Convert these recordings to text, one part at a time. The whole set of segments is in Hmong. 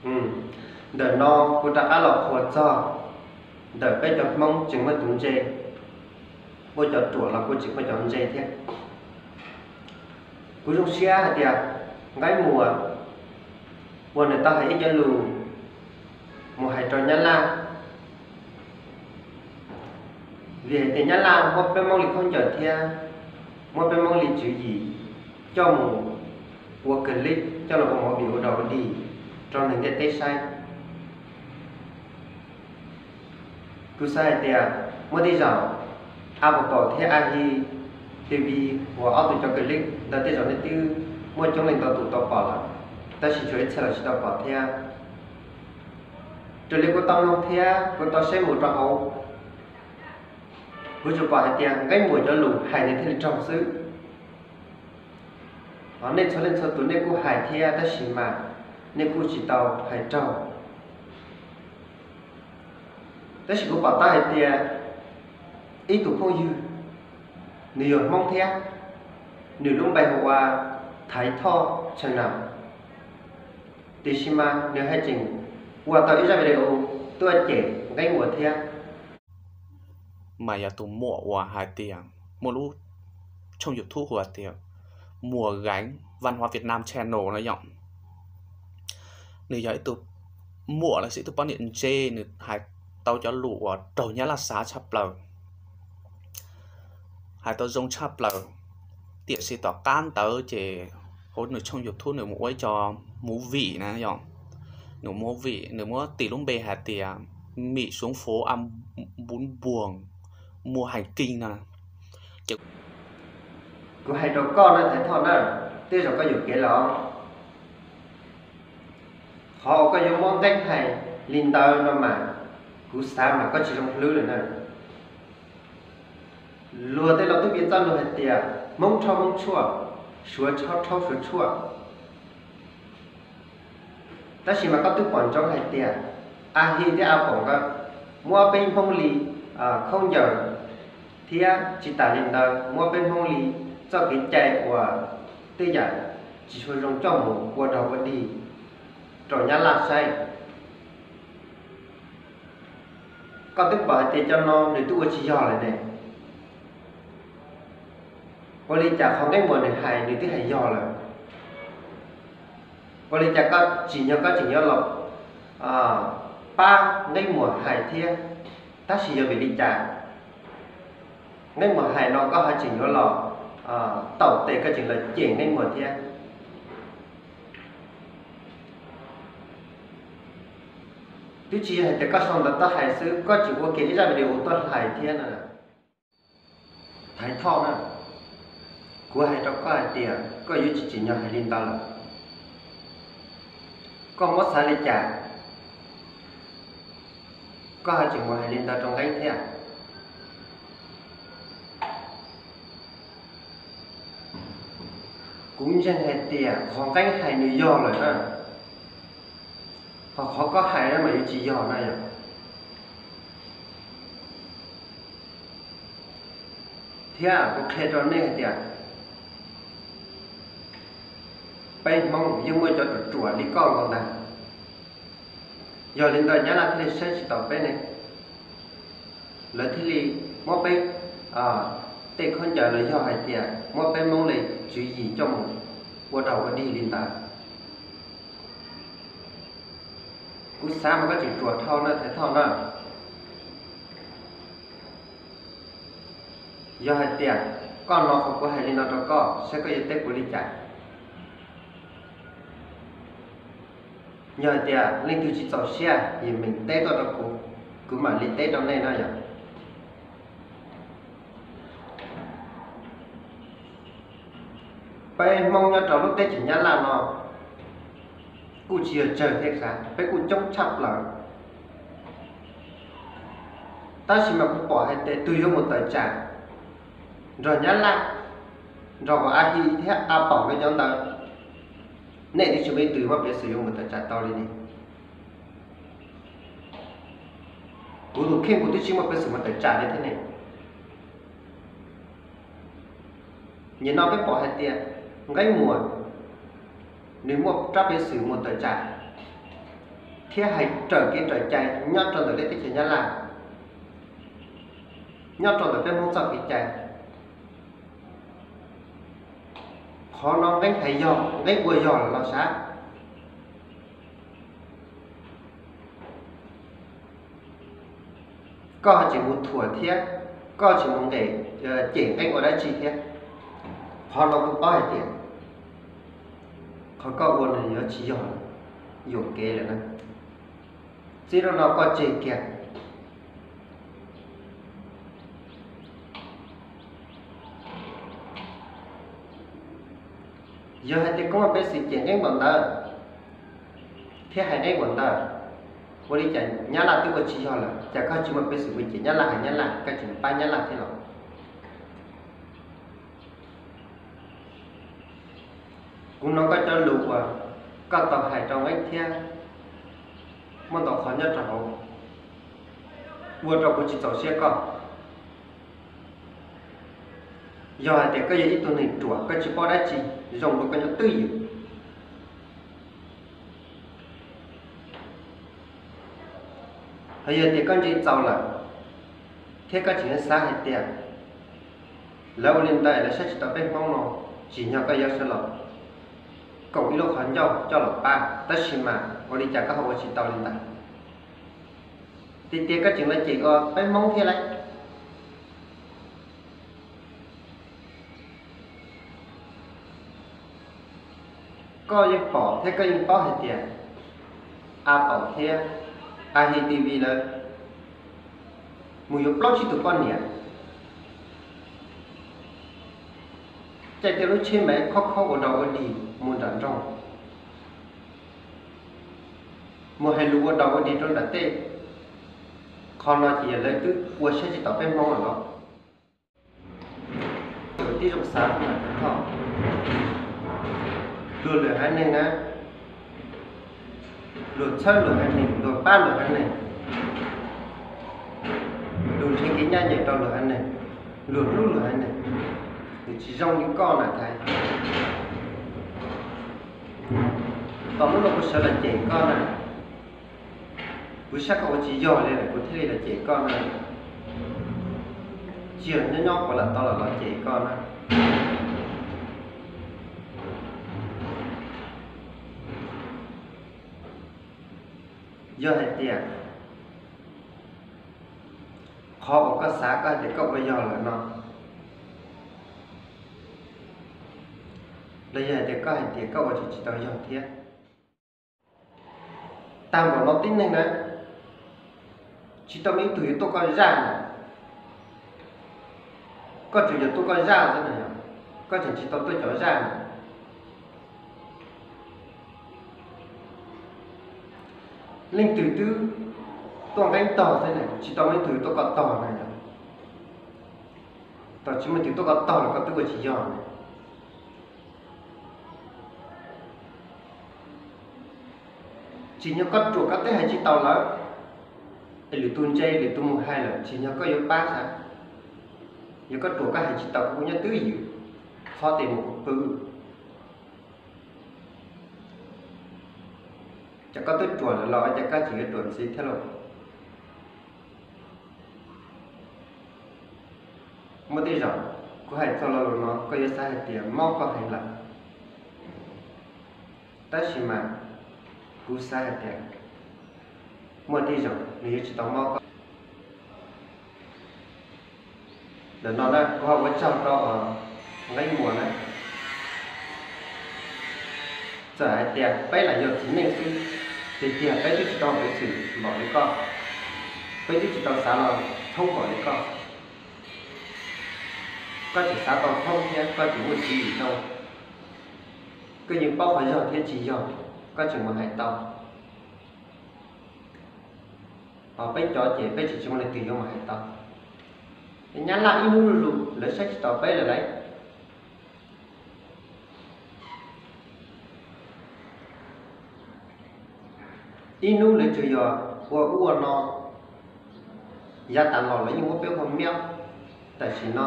Ntawm no kuv rov qab los qhuas txog ntawm peb cov Hmoob tseem muaj tus ntse, ua cov ruam los kuj tseem muaj cov ntse thiab. Kuv zoo siab hais tias Nqeeb Muas uas nws tau hais ib co lus mus hais rau Nyab Laj, vim hais tias Nyab Laj muab peb Hmoob li khaub ncaws thiab muab peb Hmoob li tswv yim coj mus ua clip, coj los ua movie ua dog ua dig rau neeg ntiaj teb saib. Kuv xav hais tias muaj tej zaum Apple thiab Ahi TV uas ob tug cov clip ntawd tej zaum nej twb muaj coob leej ntau tus tau pom lawm, tab sis tshuav ib txhia los tsis tau pom thiab. Raws li kuv tau mloog thiab kuv tau saib mus rau hauv, kuv tsuas pom hais tias Nqeeb Muas cov lus hais nws thiaj li raug xwb. Ho nej txhua leej txhua tus nej kuj hais thiab tab sis mas nej kuj tsis tau hais raug. Tab sis kuv pom tau hais tias ib tug phooj ywg, nws yog Hmoob thiab, nws lub npe hu ua Thaiv Thoj Channel, tiam sis mas nws haj tseem ua tau ib zaj video tuaj cem Nqeeb Muas thiab. Mas yog tus muam uas hais tias muaj lub tshooj YouTube hu tias Muas Gaiv Văn hóa Việt Nam Channel no yom. Nws yog ib tug muam los sis ib tug poj niam ntse, nws hais tau cov lus uas raug Nyab Laj xav tshaj plaws, hais tau zoo tshaj plaws. Tiam sis tom qab ntawd ces hauv nws tshooj YouTube nws mus ua ib co movie na yom. Nws movie nws muab tis lub npe hais tias Mị xuống phố ăn bún buồng mua hành kinh no. Kuv hais rau koj na Thaiv Thoj na, tej zaum koj yuam kev lawm. Qhov uas koj yuav muab Nqeeb hais li ntawd no mas kuv xav mas koj tsis zoo hlwb lawm na. Luag tej laus twb piv txoj lus hais tias Hmoob rhaub Hmoob tshuaj, Suav rhaub rhaub Suav tshuaj. Tab sis mas koj twb pom ntsoov hais tias A Hi thiab A Pom nkawd muab peb Hmoob li khaub ncaws thiab tsis tas li ntawd muab peb Hmoob li txoj kev cai uas tej yam tsis tshua zoo coj mus ua dog ua dig rau Nyab Laj saib. Koj twb pom hais tias cov no nws twb ua tsis yog lawm ne. Ua li cas qhov Nqeeb Muas nws hais nws twb hais yog lawm? Ua li cas koj tsim nyog koj tseem yuav los pab Nqeeb Muas hais thiab? Tab sis yog vim li cas Nqeeb Muas hais no koj ho tseem yuav los taum tes, koj tseem los cem Nqeeb Muas thiab? Twb tsis yog hais tias koj sau ntawv tuaj hais xwb, koj tseem ua kiag ib zaj video tuaj hais thiab na. Thaiv Thoj na, kuv hais rau koj hais tias koj yuav tsis tsim nyog hais li ntawd lawm. Koj muab xav li cas, koj ho tseem mus hais li ntawd rau Nqeeb thiab? Kuv ntseeg hais tias qhov Nqeeb hais nws yog lawm na, ho qhov koj hais na mas yuav tsis yog na yom. Thiab kuv qhia rau nej hais tias peb Hmoob yeej muaj cov ruam ruam li koj nkaus ntag. Yog li ntawd Nyab Laj thiaj li saib tsis taus peb ne, lawv thiaj li muab peb tej khaub ncaws los yog hais tias muab peb Hmoob li tswv yim coj mus ua dog ua dig li ntawd. Kuv xav mas koj tseem ruam dhau na Thaiv Thoj na. Yog hais tias koj hnov qhov kuv hais li no rau koj, saib koj yuav teb kuv li cas? Yog hais tias leej twg tsis txaus siab, yim meem teb tuaj rau kuv, kuv mam li teb rau nej no yom. Peb Hmoob nyob rau lub teb chaws Nyab Laj no kuj tsis yog tsawg thiab, peb kuj coob tshaj plaws. Tab sis mas kuv pom hais tias tus yuav mus tawm tsam nrog Nyab Laj, nrog A Hi thiab A Pom nkawd cov ntawd, nej twb tsis muaj ib tug muaj peev xwm yuav mus tawm tsam tau li ne. Kuv tus kheej kuv twb tsis muaj peev xwm mus tawm tsam li thiab ne. Nim no peb pom hais tias Nqeeb Muas nws muaj rab peev xwm mus tawm tsam, thiab hais raws kev raws cai nyob rau ntawm lub teb chaws Nyab Laj, nyob rau ntawm peb Hmoob txoj kev cai. Qhov no Nqeeb hais yog, Nqeeb ua yog lawm los sav. Koj ho tsis mus thuam thiab, koj tsis mus nqes, cem Nqeeb ua dab tsi thiab. Qhov no kuv paub hais tias qhov koj ua no yuav tsis yog, yuam kev lawm na. Txij no no koj tseg kiag. Yog hais tias koj muaj peev xwm cem Nqeeb npaum ntawd thiab hais Nqeeb npaum ntawd, ua li cas Nyab Laj twb ua tsis yog lawm, cas koj tsis muaj peev xwm mus cem Nyab Laj, hais Nyab Laj, koj tsis mus pab Nyab Laj thiab los? Kuv hnov koj cov lus uas koj tau hais rau Nqeeb thiab muaj ntau qhov nyob rau hauv, ua rau kuv tsis txaus siab koj. Yog hais tias koj yog ib tug neeg ruam, koj tsis paub dab tsi, zoo rau koj nyob twj ywm. Ho yog tias koj ntse txaus lawm thiab koj tseem xav hais tias lawv ua li ntawd lawv saib tsis taus peb Hmoob no, tsim nyog koj yuav sawv los koom ib lub qhov ncauj coj los pab, tab sis mas ua li cas koj ho ua tsis tau li ntawd? Tiag tiag koj tseem los cem peb Hmoob thiab lauj. Koj yeej pom thiab koj yeej paub hais tias A Paum thiab A Hi T V lawv mus yuav plaub tsib tus poj niam, caij tej lub tsheb me khob khob ua dog ua dig mus nram nroog, mus hais lus ua dog ua dig rau nram tej. Qhov no ces yog lawv twb ua saib tsis taus peb Hmoob lawm los? Tib zoo xav mas thov, luag lwm haiv neeg na, luag txhawb luag haiv neeg, luag pab luag haiv neeg, luag nrhiav kev ncaj ncees rau luag haiv neeg, luag hlub luag haiv neeg, nws tsis zoo li koj na Thaiv. Tom hnub no kuv sawv los cem koj na, kuv saib koj ua tsis yog li lawm kuv thiaj li los cem koj na. Tsis yog nyob nyob kuv lam tau los los cem koj na. Yog hais tias qhov uas koj xav koj hais tias koj ua yog lawm no, los yog hais tias koj hais tias koj ua tseem tsis tau yog thiab, tag npaum no tib neeg na, tsis tau muaj ib tug yuav tuaj koj zaj na. Koj tseem yuav tuaj koj zaj xwb na yog, koj tseem tsis tau tuaj cov zaj na. Leej twg twb tuaj Nqeeb tog xwb na, tsis tau muaj ib tug yuav tuaj koj tog na yog. Thaum tsis muaj tus tuaj koj tog los koj twb ua tsis yog na. Tsim nyog koj ruam koj twb hais tsis taus lawm, es lwm tus ntse lwm tus mus hais lawm tsim nyog koj yuav pab sav. Yog koj ruam koj hais tsis taus kuv nyob twj ywm, qhov tes mus kuv pw. Ces koj twb ruam lawm los cas koj tseem yuav ruam ntxiv thiab lauj? Muaj tej zaum kuv hais txog lo lus no koj yuav xav hais tias mob koj heev lawm, tab sis mas kuv xav hais tias muaj tej zaum nws yuav tsis tau mob koj. Ntawm no na kuv ho ua tsaug rau Nqeeb Muas na. Txawm hais tias peb lam yog txiv neej xwb, tiag tiag peb twb tsis tau peev xwm npaum li koj, peb twb tsis tau xav los thoob npaum li koj. Koj tseem xav tau thoob thiab koj tseem muaj tswv yim tau. Koj yeej paub qhov yog thiab tsis yog, koj tseem mus hais tau. Ho peb cov ces peb tseem tsis muaj leej twg yuav mus hais tau. Nyab laj ib hnub zuj zus lawv saib tsis taus peb lawm lauj. Ib hnub lawv tsuas yog ua ub ua no, yav tas los lawv yeej muab peb ua miab, tam sim no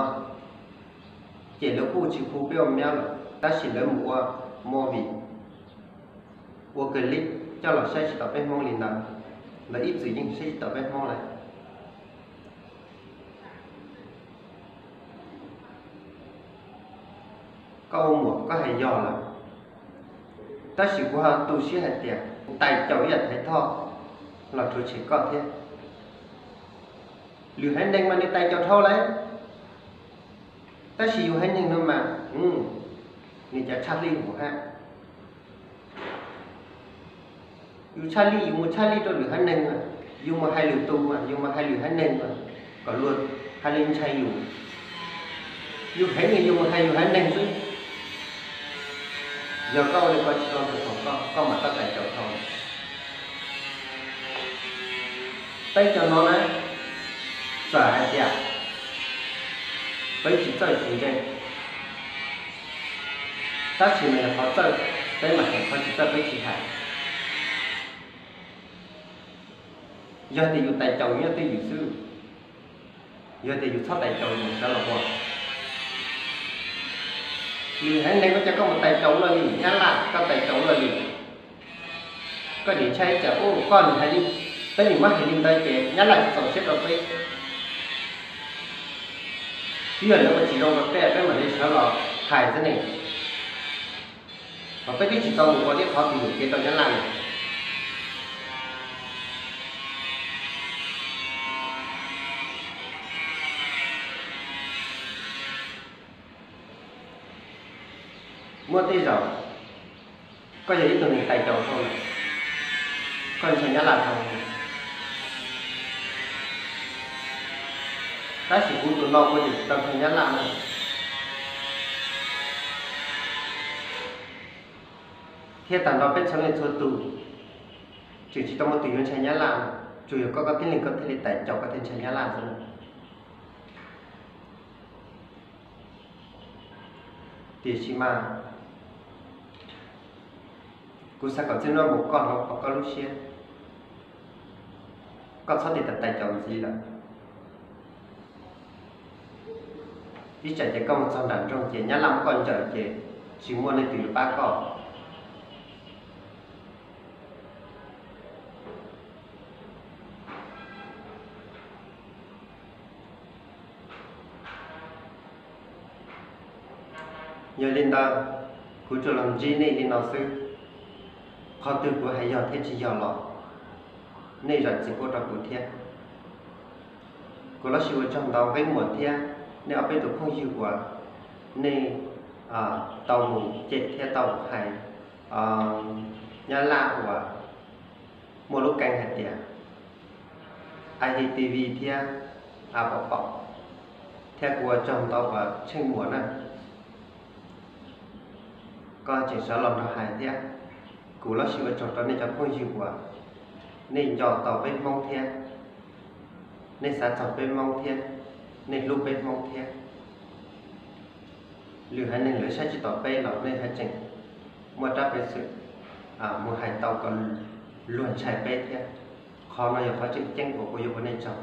ces lawv kuj tsis hu peb ua miab lawm, tab sis lawv mus ua movie, ua clip coj los saib tsis tau peb Hmoob li ntawd, lawv ib txwm yeej saib tsis tau peb Hmoob lawm. Koj ua muam koj hais yog lawm, tab sis kuv ho tu siab hais tias tais caus ib yam Thaiv Thoj los rhuav tshem koj thiab. Lwm haiv neeg mas nws tais caus dhau lawm, tab sis yus haiv neeg no mas nws cov tshaj lij mus hab. Yus tshaj lij, yus mus tshaj lij rau lwm haiv neeg mas, yus mus hais lwm tus mas, yus mus hais lwm haiv neeg mas, kom luag hais li ntshai yus. Yus heev li yus mus hais yus haiv neeg xwb. Yog koj ua li ko tsis zoo rau koj, koj mam tau tais caus dhau. Peb cov no na, txawm hais tias peb tsis txawj tsis ntse, tab sis mas yog qhov txawj peb mam hais, qhov tsis txawj peb tsis hais. Yog tias yus tais caus yus nyob twj ywm xwb, yog tias yus txhob tais caus yus sawv los ua. Lwm haiv neeg ua cas koj mus tais caus luaj li, Nyab Laj koj tais caus luaj li. Koj nim ntshai cas ua koj nim hais li, peb nim muab hais li ntawd ces Nyab Laj tsis txaus siab rau peb. Twb yog lawv ua tsis zoo rau peb, peb mam li sawv los hais xwb ne. Mas peb twb tsis tau mus ua ib qhov twg yuam kev rau Nyab Laj li. Muaj tej zaum koj yog ib tug neeg tais caus dhau lawm, koj ntshai Nyab Laj dhau. Tab sis kuv tus no kuv tseem tsis tau ntshai Nyab Laj na. Thiab tag nrho peb txhua leej txhua tus tseem tsis tau muaj tus yuav ntshai Nyab Laj, tsuas yog koj, koj tib leeg koj thiaj li tais caus koj thiaj ntshai Nyab Laj xwb na. Tiam sis mas kuv xav kom txij no mus koj hloov kom koj lub siab, koj txhob tais caus ntxiv lawm. Ib tsam ces koj mus txog nram nroog ces Nyab Laj muab koj ncaws ces tsis muaj leej twg yuav pab koj. Yog li ntawd, kuv tsuas los ntsib nej li no xwb. Qhov twg kuv hais yog thiab tsis yog los nej zam txim pub rau kuv thiab. Kuv los sis ua tsaug ntau Nqeeb Muas thiab nej ob peb tus phooj ywg uas nej tau mus cem thiab tau hais Nyab Laj uas muaj lub keeb hais tias I T T V thiab A Pom Pom, thiab kuv ua tsaug ntau uas Tsheej Muas na, koj tseem sawv los nrog hais thiab. Kuv los sis ua tsaug rau nej cov phooj ywg uas nej nco tau peb Hmoob thiab, nej xav txog peb Hmoob thiab, nej hlub peb Hmoob thiab. Lwm haiv neeg lawv saib tsis taus peb los nej haj tseem muaj rab peev xwm mus hais tau kom luag ntshai peb thiab. Qhov no yog qhov tseem ceeb uas kuv yuav ua nej tsaug.